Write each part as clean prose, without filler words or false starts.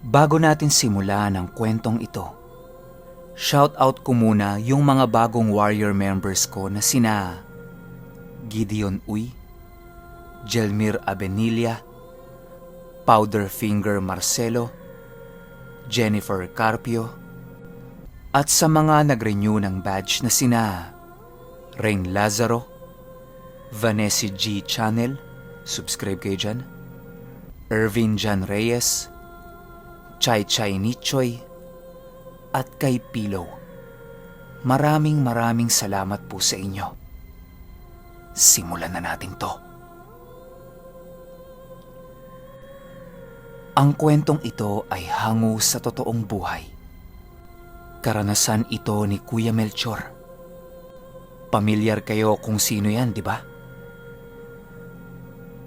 Bago natin simulan ang kwentong ito, shout out ko muna yung mga bagong warrior members ko na sina Gideon Uy, Jelmir Abenilla, Powderfinger Marcelo, Jennifer Carpio, at sa mga nag-renew ng badge na sina Rain Lazaro, Vanessa G. Channel, subscribe kayo dyan, Irvin Jan Reyes, Chai Chai Nichoy, at kay Pilo. Maraming maraming salamat po sa inyo. Simulan na natin to. Ang kwentong ito ay hango sa totoong buhay. Karanasan ito ni Kuya Melchor. Pamilyar kayo kung sino yan, di ba?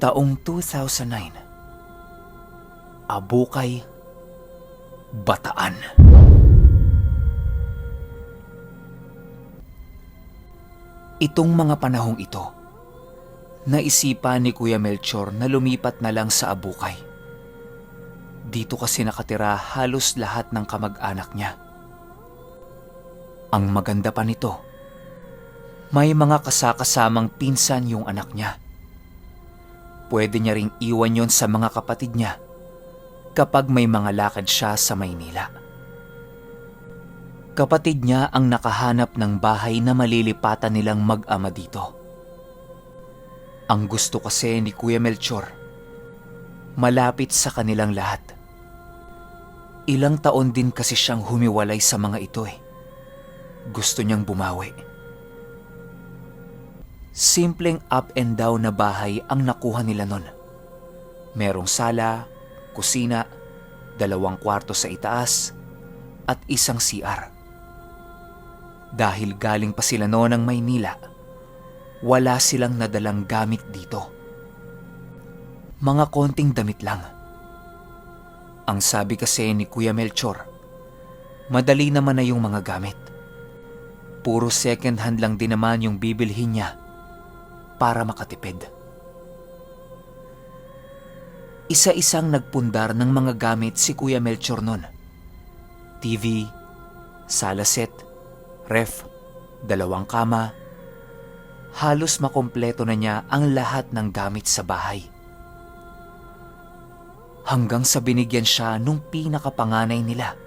Taong 2009. Abukay, Bataan. Itong mga panahong ito, naisipan ni Kuya Melchor na lumipat na lang sa Abukay. Dito kasi nakatira halos lahat ng kamag-anak niya. Ang maganda pa nito, may mga kasakasamang pinsan yung anak niya. Pwede niya ring iwan yon sa mga kapatid niya kapag may mga lakad siya sa Maynila. Kapatid niya ang nakahanap ng bahay na malilipatan nilang mag-ama dito. Ang gusto kasi ni Kuya Melchor, malapit sa kanilang lahat. Ilang taon din kasi siyang humiwalay sa mga ito eh. Gusto niyang bumawi. Simpleng up and down na bahay ang nakuha nila nun. Merong sala, kusina, 2 kwarto sa itaas, at isang CR. Dahil galing pa sila noon ng Maynila, wala silang nadalang gamit dito. Mga konting damit lang. Ang sabi kasi ni Kuya Melchor, madali naman na yung mga gamit. Puro second hand lang din naman yung bibilhin niya para makatipid. Isa-isang nagpundar ng mga gamit si Kuya Melchor nun. TV, sala set, ref, 2 kama. Halos makumpleto na niya ang lahat ng gamit sa bahay. Hanggang sa binigyan siya nung pinakapanganay nila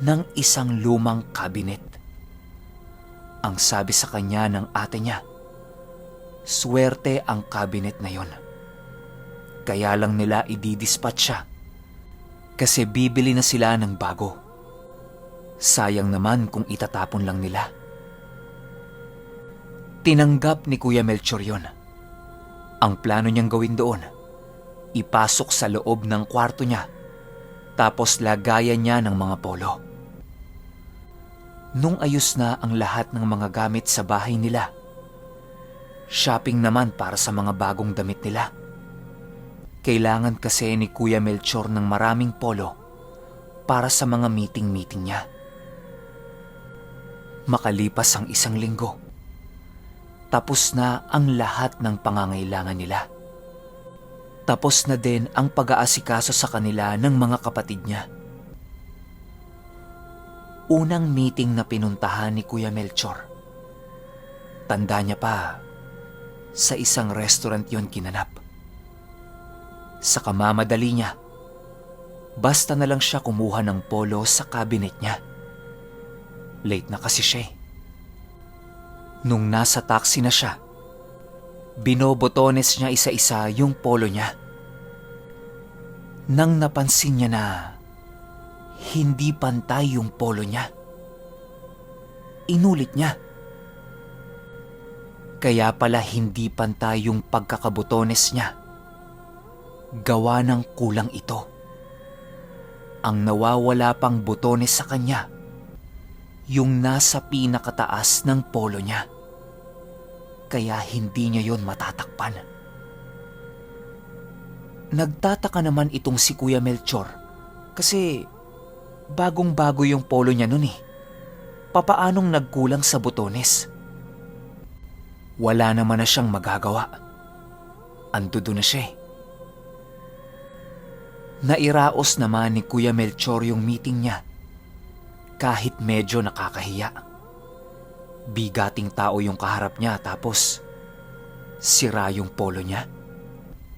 ng isang lumang cabinet. Ang sabi sa kanya ng ate niya, swerte ang cabinet na yon. Kaya lang nila i-dispatch siya kasi bibili na sila ng bago. Sayang naman kung itatapon lang nila. Tinanggap ni Kuya Melchor yun. Ang plano niyang gawin doon, ipasok sa loob ng kwarto niya, tapos lagayan niya ng mga polo. Nung ayos na ang lahat ng mga gamit sa bahay nila, shopping naman para sa mga bagong damit nila. Kailangan kasi ni Kuya Melchor ng maraming polo para sa mga meeting-meeting niya. Makalipas ang isang linggo, tapos na ang lahat ng pangangailangan nila. Tapos na din ang pag-aasikaso sa kanila ng mga kapatid niya. Unang meeting na pinuntahan ni Kuya Melchor. Tanda niya pa, sa isang restaurant yon kinanap. Sa kamamadali niya, basta na lang siya kumuha ng polo sa cabinet niya. Late na kasi siya eh. Nung nasa taxi na siya, binobotones niya isa-isa yung polo niya. Nang napansin niya na hindi pantay yung polo niya, inulit niya. Kaya pala hindi pantay yung pagkakabotones niya. Gawa ng kulang ito. Ang nawawala pang botones sa kanya, yung nasa pinakataas ng polo niya. Kaya hindi niya yon matatakpan. Nagtataka naman itong si Kuya Melchor kasi bagong-bago yung polo niya nun eh. Papaanong nagkulang sa botones? Wala naman na siyang magagawa. Andoon na siya eh. Nairaos naman ni Kuya Melchor yung meeting niya. Kahit medyo nakakahiya. Bigating tao yung kaharap niya, tapos sira yung polo niya.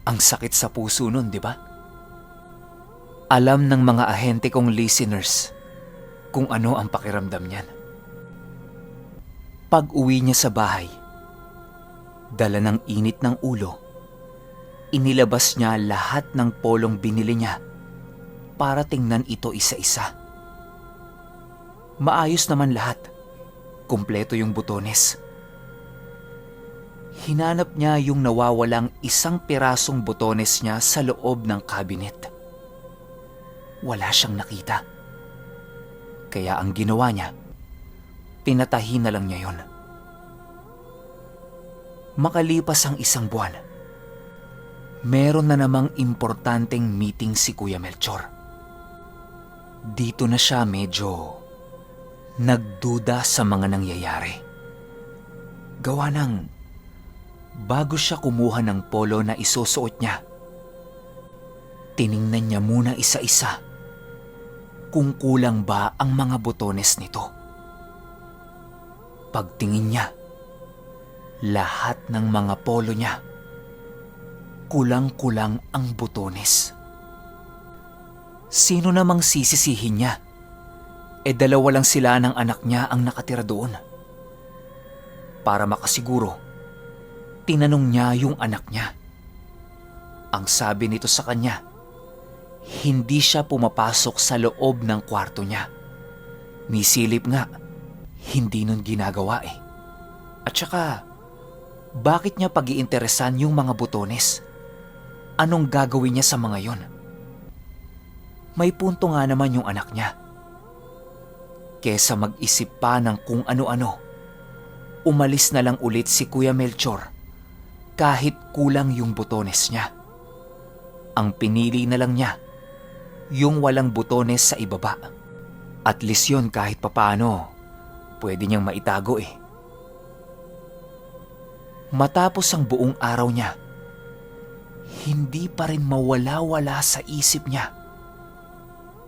Ang sakit sa puso nun, di ba? Alam ng mga ahente kong listeners kung ano ang pakiramdam niyan. Pag uwi niya sa bahay, dala ng init ng ulo, inilabas niya lahat ng polong binili niya para tingnan ito isa-isa. Maayos naman lahat. Kumpleto yung butones. Hinanap niya yung nawawalang isang pirasong butones niya sa loob ng cabinet. Wala siyang nakita. Kaya ang ginawa niya, pinatahi na lang niya yon. Makalipas ang isang buwan, meron na namang importanteng meeting si Kuya Melchor. Dito na siya medyo nagduda sa mga nangyayari. Gawa ng bago siya kumuha ng polo na isusuot niya, tiningnan niya muna isa-isa kung kulang ba ang mga botones nito. Pagtingin niya, lahat ng mga polo niya, kulang-kulang ang botones. Sino namang sisisihin niya? E dalawa lang sila ng anak niya ang nakatira doon. Para makasiguro, tinanong niya yung anak niya. Ang sabi nito sa kanya, hindi siya pumapasok sa loob ng kwarto niya. Ni silip nga, hindi nun ginagawa eh. At saka, bakit niya pag-iinteresan yung mga butones? Anong gagawin niya sa mga yon? May punto nga naman yung anak niya. Kesa mag-isip pa ng kung ano-ano, umalis na lang ulit si Kuya Melchor kahit kulang yung butones niya. Ang pinili na lang niya, yung walang butones sa ibaba. At least yun, kahit papaano, pwede niyang maitago eh. Matapos ang buong araw niya, hindi pa rin mawala-wala sa isip niya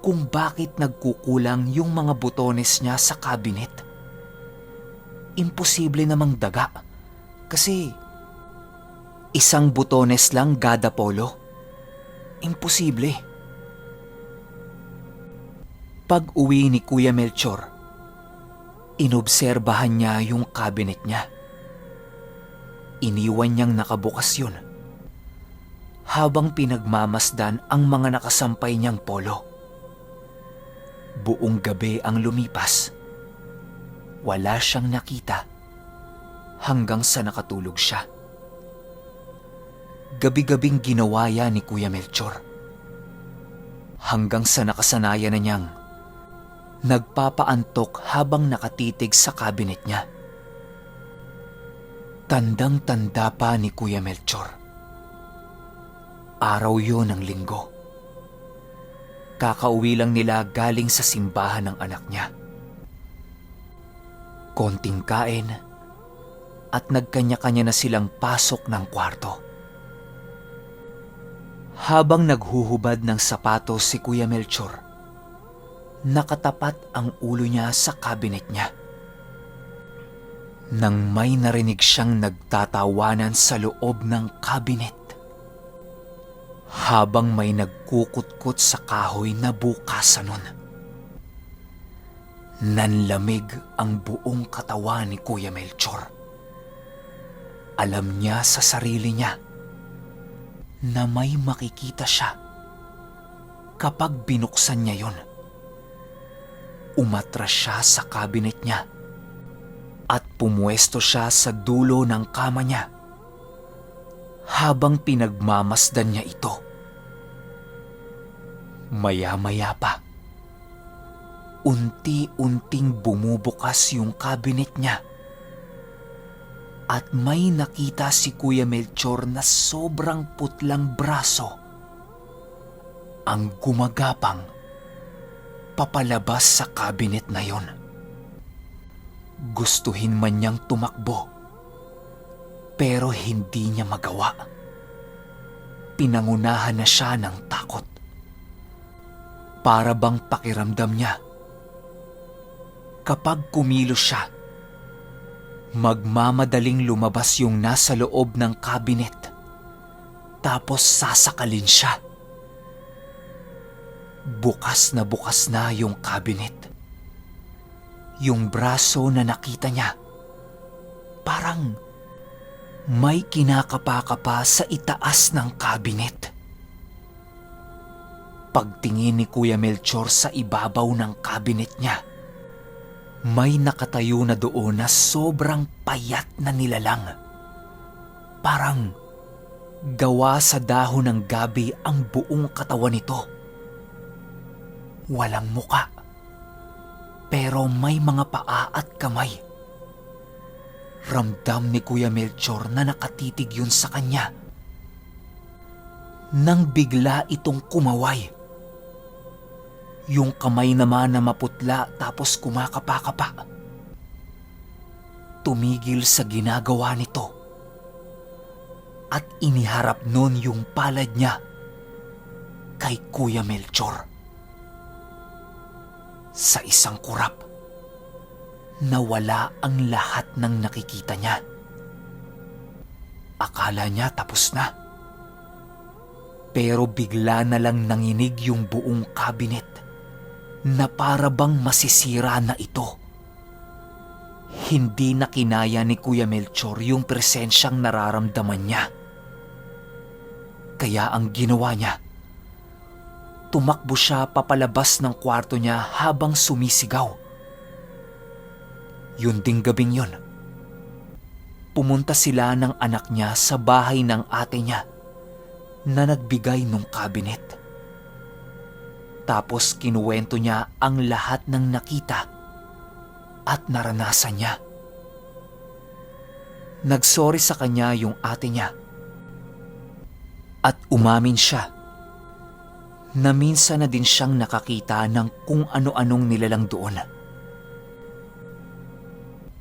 kung bakit nagkukulang yung mga butones niya sa cabinet. Imposible namang daga kasi isang butones lang kada polo. Imposible. Pag uwi ni Kuya Melchor, inobserbahan niya yung cabinet niya. Iniwan niyang nakabukas yun habang pinagmamasdan ang mga nakasampay niyang polo. Buong gabi ang lumipas. Wala siyang nakita hanggang sa nakatulog siya. Gabi-gabing ginawa yan ni Kuya Melchor. Hanggang sa nakasanayan na niyang nagpapaantok habang nakatitig sa cabinet niya. Tandang-tanda pa ni Kuya Melchor. Araw yon ng Linggo. Kakauwi lang nila galing sa simbahan ng anak niya. Konting kain at nagkanya-kanya na silang pasok ng kwarto. Habang naghuhubad ng sapatos si Kuya Melchor, nakatapat ang ulo niya sa cabinet niya nang may narinig siyang nagtatawanan sa loob ng cabinet habang may nagkukutkot sa kahoy na bukasan nun. Nanlamig ang buong katawan ni Kuya Melchor. Alam niya sa sarili niya na may makikita siya kapag binuksan niya yon. Umatras siya sa cabinet niya at pumuesto siya sa dulo ng kama niya habang pinagmamasdan niya ito. Maya-maya pa, unti-unting bumubukas yung cabinet niya at may nakita si Kuya Melchor na sobrang putlang braso ang gumagapang papalabas sa cabinet na yon. Gustuhin man niyang tumakbo, pero hindi niya magawa. Pinangunahan na siya ng takot. Para bang pakiramdam niya, kapag kumilos siya, magmamadaling lumabas yung nasa loob ng cabinet. Tapos sasakalin siya. Bukas na yung cabinet. Yung braso na nakita niya, parang may kinakapa-kapa sa itaas ng cabinet. Pagtingin ni Kuya Melchor sa ibabaw ng cabinet niya, may nakatayo na doon na sobrang payat na nilalang. Parang gawa sa dahon ng gabi ang buong katawan nito. Walang muka, pero may mga paa at kamay. Ramdam ni Kuya Melchor na nakatitig yun sa kanya. Nang bigla itong kumaway. Yung kamay naman na maputla tapos kumakapa-kapa. Tumigil sa ginagawa nito. At iniharap nun yung palad niya kay Kuya Melchor. Sa isang kurap, nawala ang lahat ng nakikita niya. Akala niya tapos na. Pero bigla na lang nanginig yung buong cabinet na para bang masisira na ito. Hindi na kinaya ni Kuya Melchor yung presensyang nararamdaman niya. Kaya ang ginawa niya, tumakbo siya papalabas ng kwarto niya habang sumisigaw. Yun ding gabing yun, pumunta sila ng anak niya sa bahay ng ate niya na nagbigay nung cabinet. Tapos kinuwento niya ang lahat ng nakita at naranasan niya. Nagsorry sa kanya yung ate niya. At umamin siya na minsan na din siyang nakakita ng kung ano-anong nilalang doon.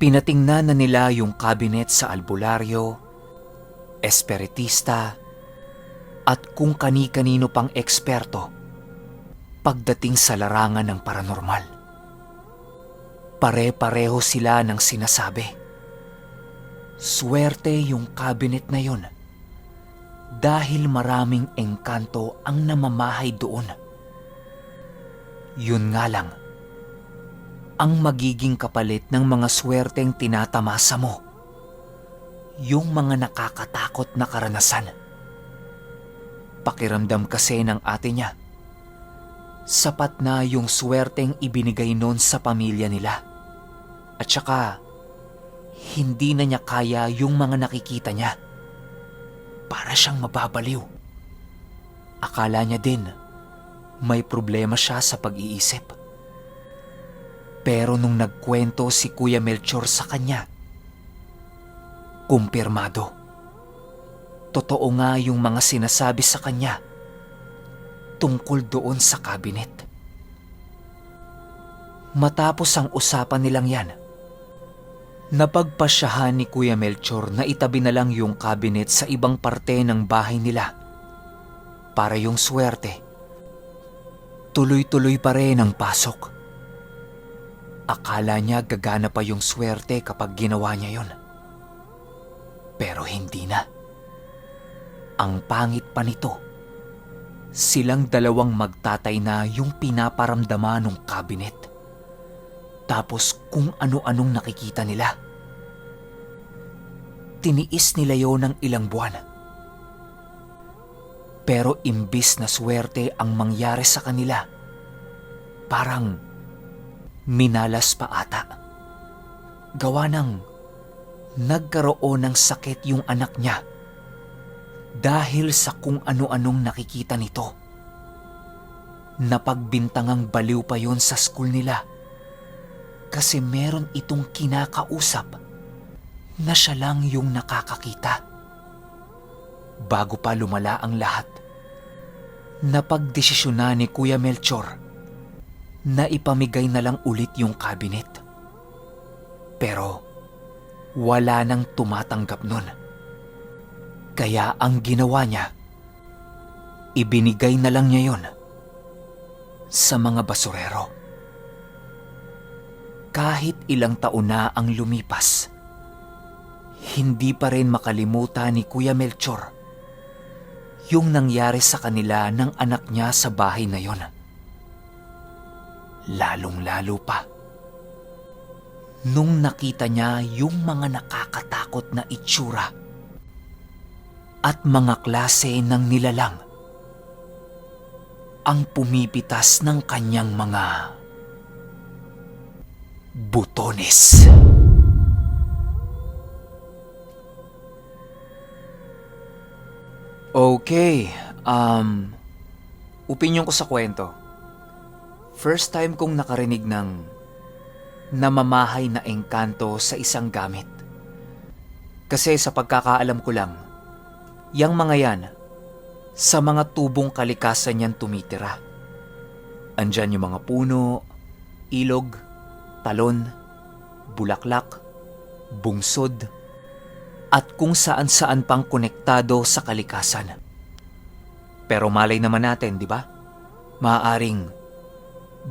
Pinatingnan na nila yung cabinet sa albularyo, espiritista, at kung kani-kanino pang eksperto pagdating sa larangan ng paranormal. Pare-pareho sila ng sinasabi. Swerte yung cabinet na yon dahil maraming engkanto ang namamahay doon. Yun nga lang, ang magiging kapalit ng mga swerteng tinatamasa mo, yung mga nakakatakot na karanasan. Pakiramdam kasi ng ate niya, sapat na yung swerteng ibinigay noon sa pamilya nila. At saka, hindi na niya kaya yung mga nakikita niya. Para siyang mababaliw. Akala niya din, may problema siya sa pag-iisip. Pero nung nagkwento si Kuya Melchor sa kanya, kumpirmado. Totoo nga yung mga sinasabi sa kanya tungkol doon sa cabinet. Matapos ang usapan nilang yan, napagpasyahan ni Kuya Melchor na itabi na lang yung cabinet sa ibang parte ng bahay nila para yung swerte, tuloy-tuloy pa rin ang pasok. Akala niya gagana pa yung swerte kapag ginawa niya yon. Pero hindi na. Ang pangit pa nito, silang dalawang magtatay na yung pinaparamdaman ng cabinet. Tapos kung ano-anong nakikita nila. Tiniis nila yon ng ilang buwan. Pero imbis na swerte ang mangyari sa kanila, parang minalas pa ata. Gawa ng nagkaroon ng sakit yung anak niya dahil sa kung ano-anong nakikita nito. Napagbintangang baliw pa yon sa school nila kasi meron itong kinakausap na siya lang yung nakakakita. Bago pa lumala ang lahat, napagdesisyon na ni Kuya Melchor na ipamigay na lang ulit yung cabinet. Pero wala nang tumatanggap nun. Kaya ang ginawa niya, ibinigay na lang niya yon Sa mga basurero. Kahit ilang taon na ang lumipas, hindi pa rin makalimutan ni Kuya Melchor yung nangyari sa kanila ng anak niya sa bahay na yon. Lalong-lalo pa nung nakita niya yung mga nakakatakot na itsura at mga klase ng nilalang ang pumipitas ng kanyang mga butones. Okay, opinion ko sa kwento. First time kong nakarinig ng namamahay na engkanto sa isang gamit. Kasi sa pagkakaalam ko lang, yang mga yan, sa mga tubong kalikasan yan tumitira. Andyan yung mga puno, ilog, talon, bulaklak, bungsod, at kung saan-saan pang konektado sa kalikasan. Pero malay naman natin, di ba? Maaaring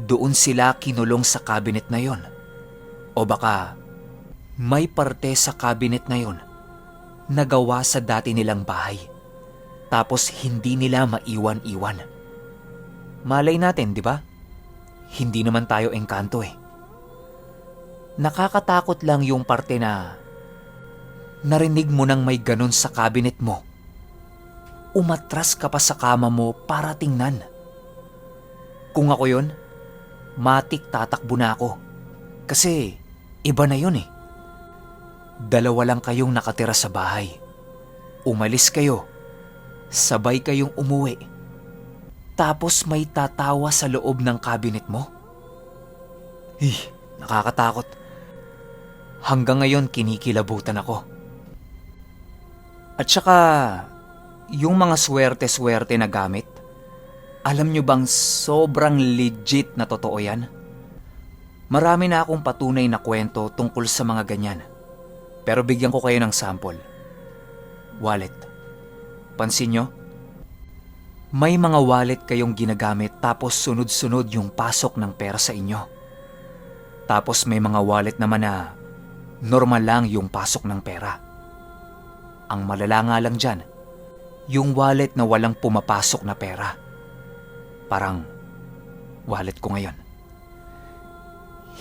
doon sila kinulong sa cabinet na yon. O baka may parte sa cabinet na yon na gawa sa dati nilang bahay. Tapos hindi nila maiwan-iwan. Malay natin, di ba? Hindi naman tayo engkanto eh. Nakakatakot lang yung parte na narinig mo nang may ganun sa cabinet mo. Umatras ka pa sa kama mo para tingnan. Kung ako yun, matik tatakbo na ako. Kasi iba na yun eh. Dalawa lang kayong nakatira sa bahay. Umalis kayo. Sabay kayong umuwi. Tapos may tatawa sa loob ng cabinet mo? Eh, nakakatakot. Hanggang ngayon, kinikilabutan ako. At saka, yung mga swerte-swerte na gamit, alam nyo bang sobrang legit na totoo yan? Marami na akong patunay na kwento tungkol sa mga ganyan. Pero bigyan ko kayo ng sample. Wallet. Pansin nyo? May mga wallet kayong ginagamit tapos sunod-sunod yung pasok ng pera sa inyo. Tapos may mga wallet naman na normal lang yung pasok ng pera. Ang malala nga lang dyan, yung wallet na walang pumapasok na pera. Parang wallet ko ngayon.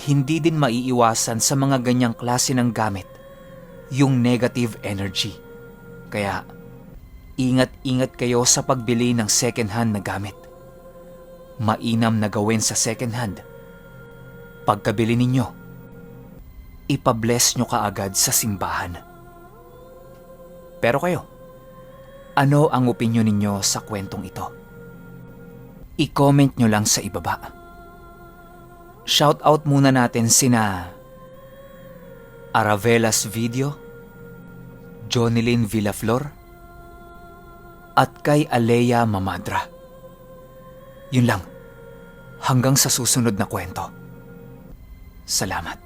Hindi din maiiwasan sa mga ganyang klase ng gamit yung negative energy. Kaya ingat-ingat kayo sa pagbili ng second hand na gamit. Mainam na gawin sa second hand. Pagkabili ninyo, ipa-bless nyo kaagad sa simbahan. Pero kayo, ano ang opinyon ninyo sa kwentong ito? I-comment nyo lang sa ibaba. Shout out muna natin sina Aravelas Video, Jonilyn Villaflor, at kay Alea Mamadra. Yun lang. Hanggang sa susunod na kwento. Salamat.